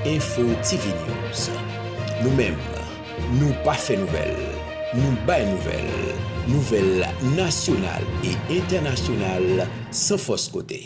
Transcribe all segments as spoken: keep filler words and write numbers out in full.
Info T V News. Nou menm, nou pa fè nouvèl, nou bay nouvèl. Nouvèl nasyonal e entènasyonal san fòs kote.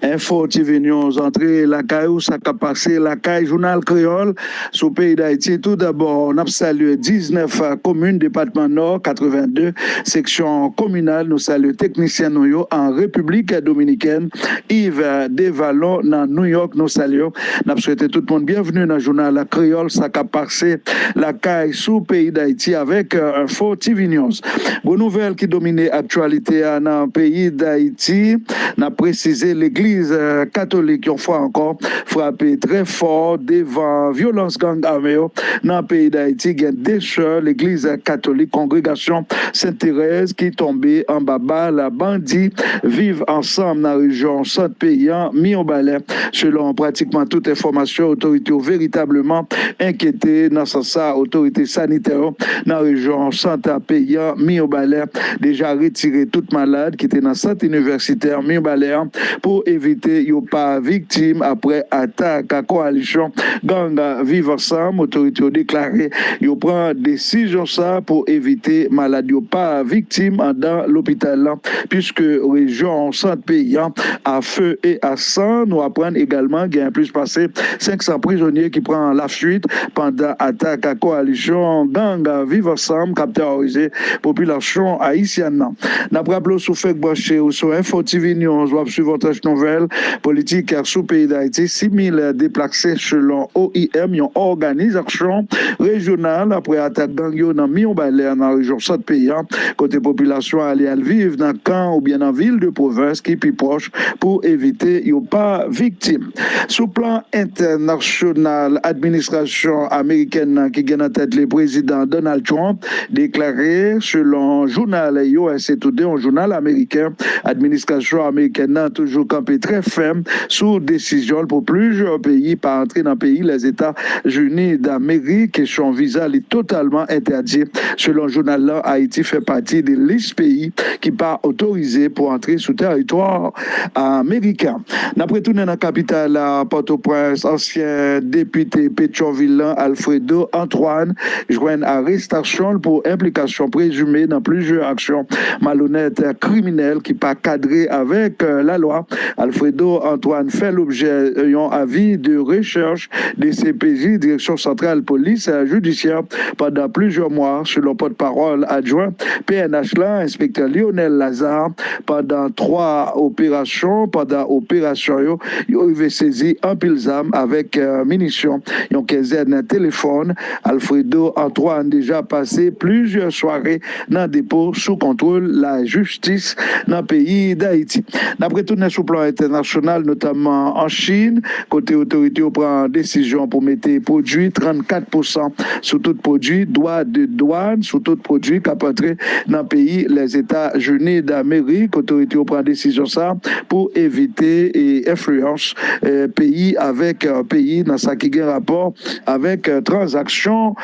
Info T V News, antre lakay ou, sa k ap pase lakay Jounal Kreyòl sou peyi Dayiti. Toudabò, n ap salye diznèf komin depatman Nò, katrevenndi seksyon kominal. Nou salye teknisyen nou yo an Repiblik Dominikèn, Yves Devalon nan Nouyòk. Nou salye w. N ap swete tout moun byenvni nan Jounal Kreyòl, sa k ap pase lakay sou peyi Dayiti avèk, euh, Info T V News. Gwo nouvèl ki domine aktyalite a nan peyi Dayiti. N ap presize, Legliz, euh, Katolik, yon fwa ankò, frape trè fò devan vyolans gang ame yo nan peyi Dayiti. Gen de sè Legliz Katolik, kongregasyon Sent Terèz, ki tonbe anba bal bandi Viv Ansanm nan rejyon sant peyi a, Mibalè. Selon pratikman tout enfòmasyon, otorite yo veritableman enkyete. Nan sans sa, otorite sanitè yo nan rejyon sant peyi a, Mibalè, deja retire tout malad ki te nan sant inivèsitè Mibalè a pou evite yo pa viktim apre atak a kowalisyon gang Viv Ansanm. Otorite yo deklare yo pran desizyon sa pou evite malad yo pa viktim andan lopital la, piske rejyon sant peyi a a feu et à sang. Nou aprann egalman gen plis pase senk san prizonye ki pran lafuit pandan atak a kowalisyon gang Viv Ansanm k ap teworize popilasyon ayisyèn nan. N ap raple w, si w fèk branche w sou Info T V News, w ap swiv yon tranch nouvèl politik sou peyi Dayiti. Sis mil deplase selon O I M, yon òganizasyon rejyonal, apre atak gang yo nan Mibalè nan rejyon sant peyi a, kote popilasyon ale al viv nan kan oubyen nan vil de pwovens ki pi pwòch pou evite yo pa viktim. Sou plan entènasyonal, administrasyon amerikèn nan ki gen nan tèt li prezidan Donald Trump deklare, selon jounal U S A Today, yon jounal ameriken, administrasyon amerikèn nan toujou kanpe trè fèm sou desizyon l pou plizyè peyi pa antre nan peyi Lèzetazini Damerik. Kesyon viza li totalman entèdi, selon jounal lan. Ayiti fè pati de lis peyi ki pa otorize pou antre sou tèritwa ameriken. N ap retounen nan kapital la, Pòtoprens. Ansyen depite Petyonvil lan, Alfredo Antoine, jwenn arestasyon l pou enplikasyon prezime nan plizyè aksyon malonèt kriminèl ki pa kadre avèk, euh, lalwa. Alfredo Antoine fè lobjè yon avi de rechèch D C P J, Direksyon Santral Polis Jidisyè, pandan plizyè mwa, selon pòtpawòl adjwen P N H la, enspektè Lionel Lazare. Pandan twa operasyon, pandan operasyon yo, yo rive sezi anpil zam avèk, euh, minisyon, yon kenzèn telefòn. Alfredo Antoine deja pase plizyè sware nan depo sou kontwòl lajistis nan peyi Dayiti. N ap retounen sou plan entènasyonal, notamman an Chin, kote otorite yo pran desizyon pou mete pwodui trannkat pousan sou tout pwodui, dwa de dwàn sou tout pwodui k ap antre nan peyi Lèzetazini Damerik. Otorite yo pran desizyon sa pou evite, e, enfliyans, e, peyi avèk, e, peyi nan sa ki gen rapò avèk, e, tranzaksyon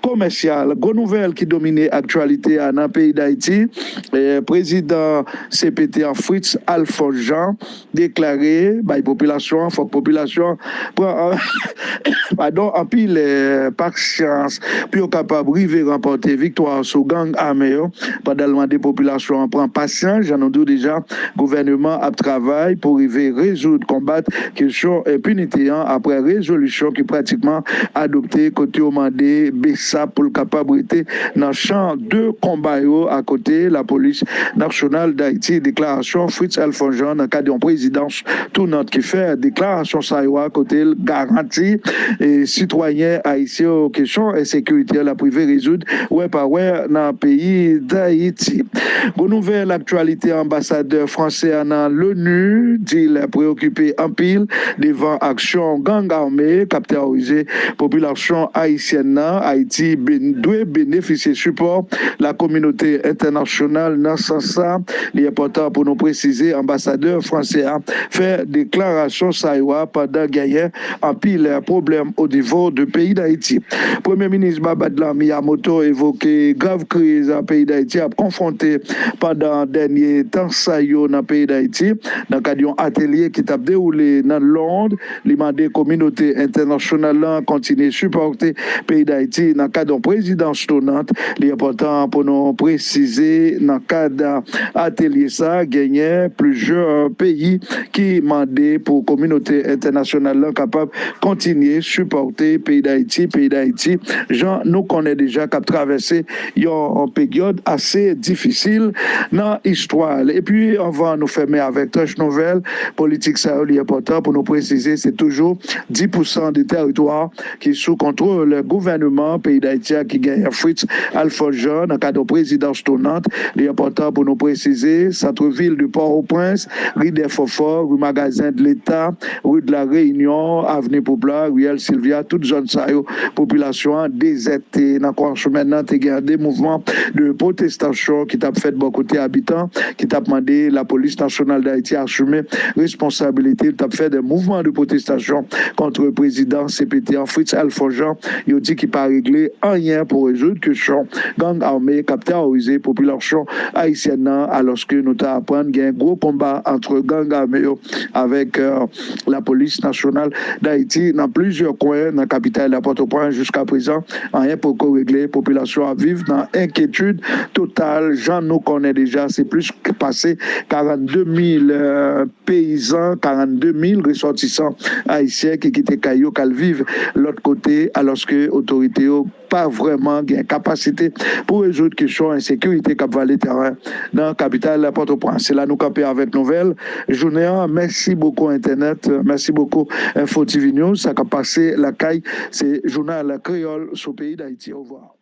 komèsyal. Gwo nouvèl ki domine aktyalite a nan peyi Dayiti, e, prezidan C P T an, Fritz Alphonse Jean, deklare bay popilasyon an, fòk popilasyon an pran, padon, anpil, e, pasyans pou yo kapab rive ranpòte viktwa sou gang ame yo. Pandan l mande popilasyon an pran pasyans, jan nou di w deja, gouvèneman ap travay pou rive rezoud, konbat kesyon enpinite an apre rezolisyon ki pratikman adopte, kote yo mande BSAP pou l kapab rete nan chan de konba yo akote Lapolis Nasyonal Dayiti. Deklarasyon Fritz Alphonse Jean nan kad yon prezidans tounant ki fè deklarasyon sa yo a, kote l garanti, e, sitwayen ayisyen yo kesyon ensekirite l ap rive rezoud wè pa wè nan peyi Dayiti. Gwo nouvèl aktyalite, anbasadè fransè a nan l'ONU di l preyokipe anpil devan aksyon gang ame k ap teworize popilasyon ayisyèn nan. Ayiti ben-, dwe benefisye sipò lakominote entènasyonal nan sans sa. Li enpòtan pou nou presize, anbasadè fransè a fè deklarasyon sa yo a pandan genyen anpil pwoblèm o nivo de peyi Dayiti. Premye minis Babad la Miyamoto evoke grav kriz peyi Dayiti ap konfwonte pandan dènye tan sa yo nan peyi Dayiti. Nan kad yon atelye ki t ap dewoule nan Lond, li mande kominote entènasyonal lan kontinye sipòte peyi Dayiti nan kad yon prezidans tounant. Li enpòtan pou nou presize nan kad atelye sa, genyen plizyè peyi ki mande pou kominote entènasyonal lan kapab kontinye sipòte peyi Dayiti. Peyi Dayiti, jan nou konnen deja, k ap travèse yon peryòd ase difisil nan istwa l. Epi, anvan nou fèmen avèk tranch nouvèl politik sa yo, li enpòtan pou nou presize se toujou dis pousan de tèritwa ki sou kontwòl gouvènman peyi Dayiti a ki genyen Fritz Alphonse Jean nan kad yon prezidans tounant. Li enpòtan pou nou presize, santrevil de Pòtoprens, ri dè Fòfò, ri Magazen de Leta, ri de la Reyinyon, avni Poupla, riyèl Silvya, tout zòn sa yo, popilasyon an dezète. Nan kouran semèn nan, te gen de mouvman de pwotestasyon ki t ap fèt bò kote abitan, ki t ap mande Lapolis Nasyonal Dayiti asime responsabilite l, t ap fè de mouvman de pwotestasyon kont prezidan C P T an, Fritz Alphonse Jean. Yo di ki pa regle anyen pou rezoud kesyon gang ame k ap teworize popilasyon ayisyèn nan, alòske nou ta aprann gen gwo konba ant gang ame yo avèk, euh, Lapolis Nasyonal Dayiti nan plizyè kwen nan kapital la Pòtoprens. Jiska prezan, anyen poko regle. Popilasyon ap viv nan enkyetid total. Jan nou konnen deja, se plis pase karannde mil, euh, peyizan, karannde mil resòtisan ayisyen ki kite kay yo k al viv lòt kote, alòske otorite yo pa vrèman gen kapasite pou rezoud kesyon ensekirite k ap vale teren nan kapital Pòtoprens. Se la nou kanpe avèk nouvèl jounen an. Mèsi bokou entènèt, mèsi bokou Info T V News. Sa k ap pase lakay, se jounal kreyòl sou peyi Dayiti. Ovwa.